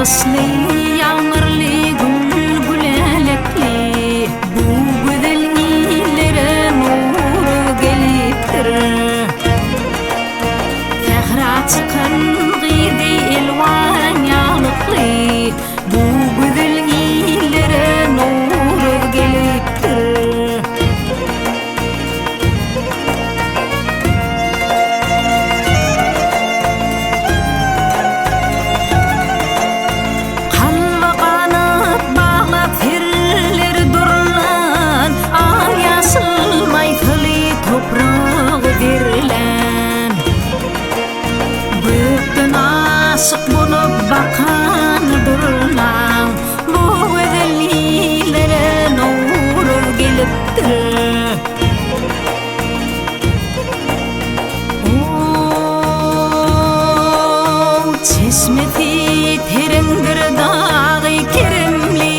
Ýagyşly, ýagmyrly, gül-gülälekli Bu gözel illere Nowruz gelipdir. Sähra çykan gyzy elwan ýaglykly Bu gözel illere Nowruz gelipdir. Kalba ganat baglap serleri durlan, Al-ýaşyl maýsaly topragy zerlän. Gökden aşyk bolup bakan durnaň, Bu gözel illere Nowruz gelipdir. Ow, çeşmesi tereňdir dagy keremli,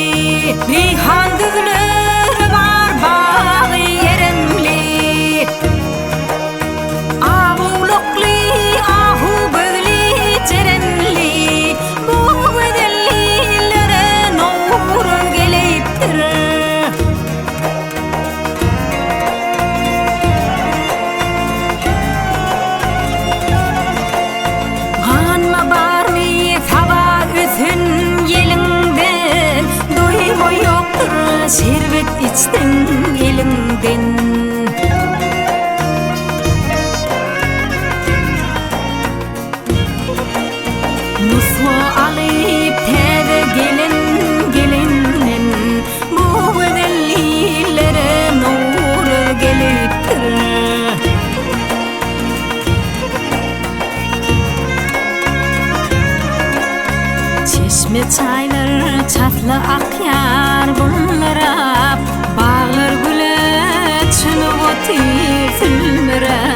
Reýhan düzleri bar bagy eremli. Ak owlakly, ahu gözli, jerenli, Bu gözel illere Nowruz gelipdir. Ganma barmy saba ösen ýeliňden, Doýma ýokdur şerbet içseň eliňden. Nusga alyp täze gelen gelinden, Bu gözel illere Nowruz gelipdir. Çeşme çaýlar çasly akýar buldurap, Baglar güle çümüp otyr sülmüräp.